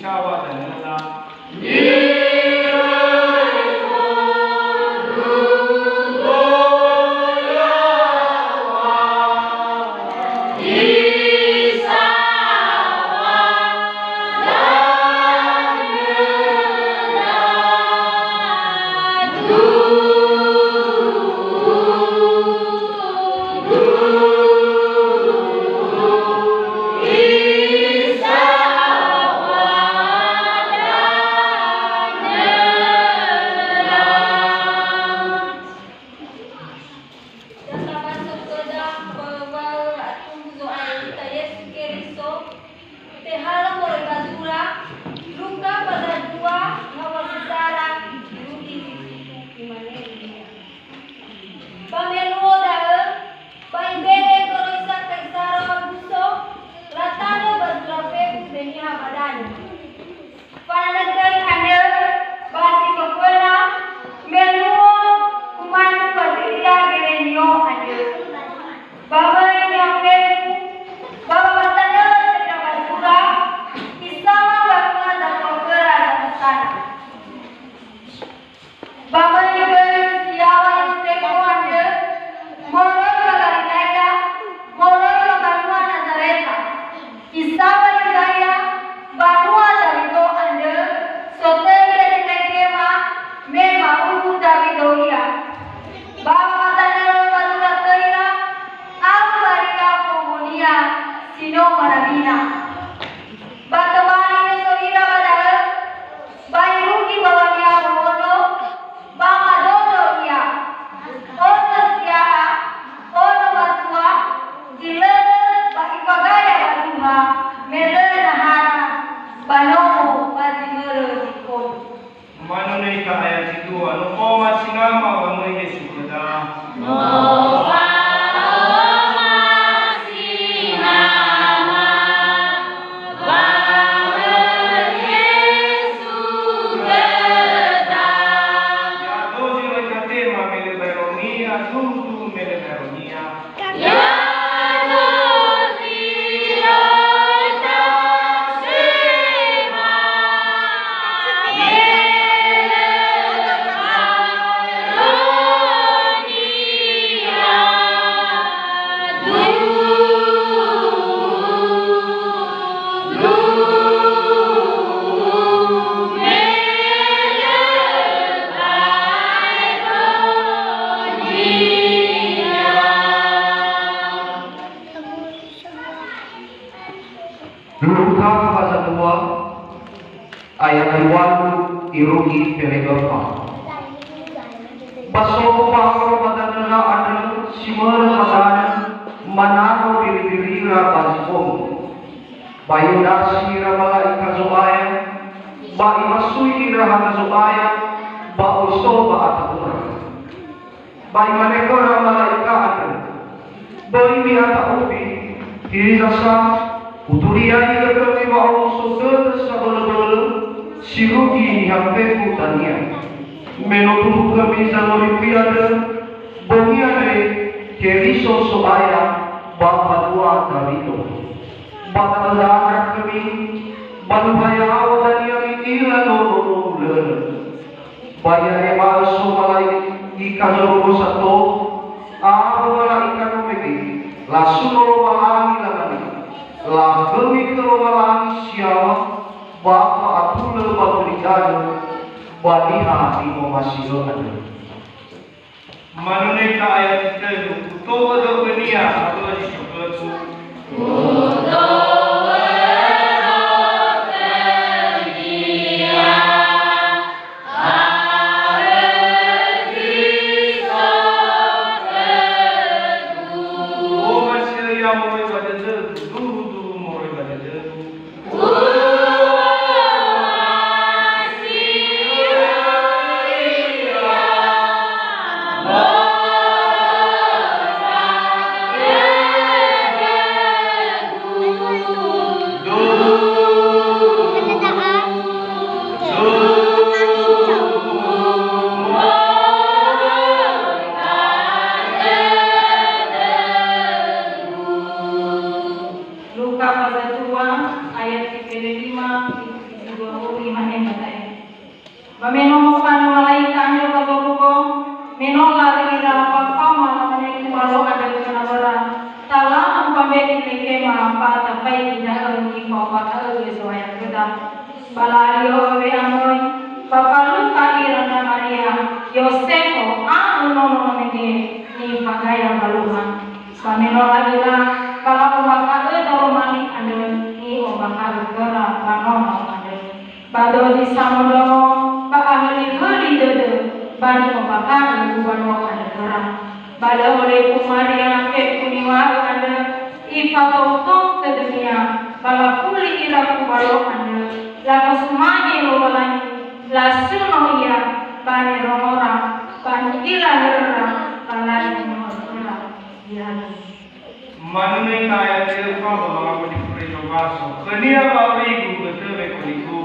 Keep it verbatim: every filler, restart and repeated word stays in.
Sawa danöla. Dasaba soföda ba-, ba-, atumbu Zo'aya ita Yesu Keriso, tehala moroi ba zura, Luka pasal dua, ngawua sesara, irugi zi fitu, imane linia. Ba me luo da'ö, ba imbe'e khö Kaisaro Augusto, latanö ba zura fefu döi niha ba danö. Fananö töi andrö ba si föföna, me luo umanö ba Siria Gerenio andrö. Ba möi niha fefu, ba wamatanö töi ba zura, isawö mbanua zatua khöra Zafusana. Ba möi göi si yaŵa Yosefo andrö, moroi ba Galilea, moroi ba mbanua Nazareta. Isawö Yudaya, mbanua Dawido andrö, sotöi Betelehema, me ma'uwu Dawido ia. Ba wamatanö ba zura töira, awö ba ira fombonia si no manawina. Ba tobali nösö ira ba da'ö, ba irugi mbaŵa niha ono, ba madodo ia. Ono sia'a, ono matua, ilölö ba ifagaya ba duha, me lö nahana, ba nomo ba zi mörö zi koni. Manö ita ayat si dua, no fao ma sinama wamöi Yesu khöda. No fao ma sinama wamöi Yesu khöda. Ya'ato zi lö ifatema me lö baeronia, dudu me lö baeronia. Luka pasal dua ayat dua puluh irugi fele'öfa. Ba so Pauro ba danöra andrö si mörö ba danö manaro biri-birira ba zi bongi. Ba i'ondrasi ira mala'ika Zo'aya, ba ifasui ira hana Zo'aya ba oi so ba ata'ura. Ba imane khöra mala'ika andrö, "Böi mi'ata'ufi, hiza sa, uturiaigö khömi wa'omuso dödö sabölöbölö si rugi niha fefu dania. Me no tumbu khömi zangorifi andrö, bongi andre Keriso So'aya ba mbanua Dawido. Ba da'ö la'andra khömi, ba luha ya'aŵa dania mi'ila nono-nono lölö." Ba i'anema'ö so mala'ika zorogo sato, awö mala'ika no mege, lasuno Lowalangi lamane, "Lakhömi khö Lowalangi si yaŵa, ba fa'atulö ba gulidanö ba niha ni'omasi'ö andrö." Manö ita ayat si tölu, uto'ö dödönia, awö zi so khögu. Omasi'ö ia moroi ba dödögu, duhu-duhu moroi ba dödögu. Ba me no mofanö malaika andrö ba zorugo, me no larö ira ba faoma lamane kubalo andrö khö nawöra, "Talanö ba mbe'e lekema ba tafaigi da'ö nifaombakha'ö Zo'aya khöda." Ba la'alio we'amöi, ba falukha ira ndra Maria, Yosefo, awö nono mege nifagaya mbaluha. Ba me no la'ila, ba la'ombakha'ö daroma li andrö ni'ombakha'ö khöra ba nono andrö. Ba dozi samondrongo, ba ahölihöli dödö, ba ni'ombakha'ö ubanua andrö khöra. Ba lö olefo Maria fefu niŵa'ö andrö, ifatou-tou tödönia, ba lafuli ira kubalo andrö, lafosumange Lowalangi, lasuno ia ba nirongora, ba ni'ila höröra, ba lazi no'ö khöra. Ya'ia. Manunö ita ayat te'öfa ba wangawuli Fure Zobaso. Khönia wa'origu götö wekoligu.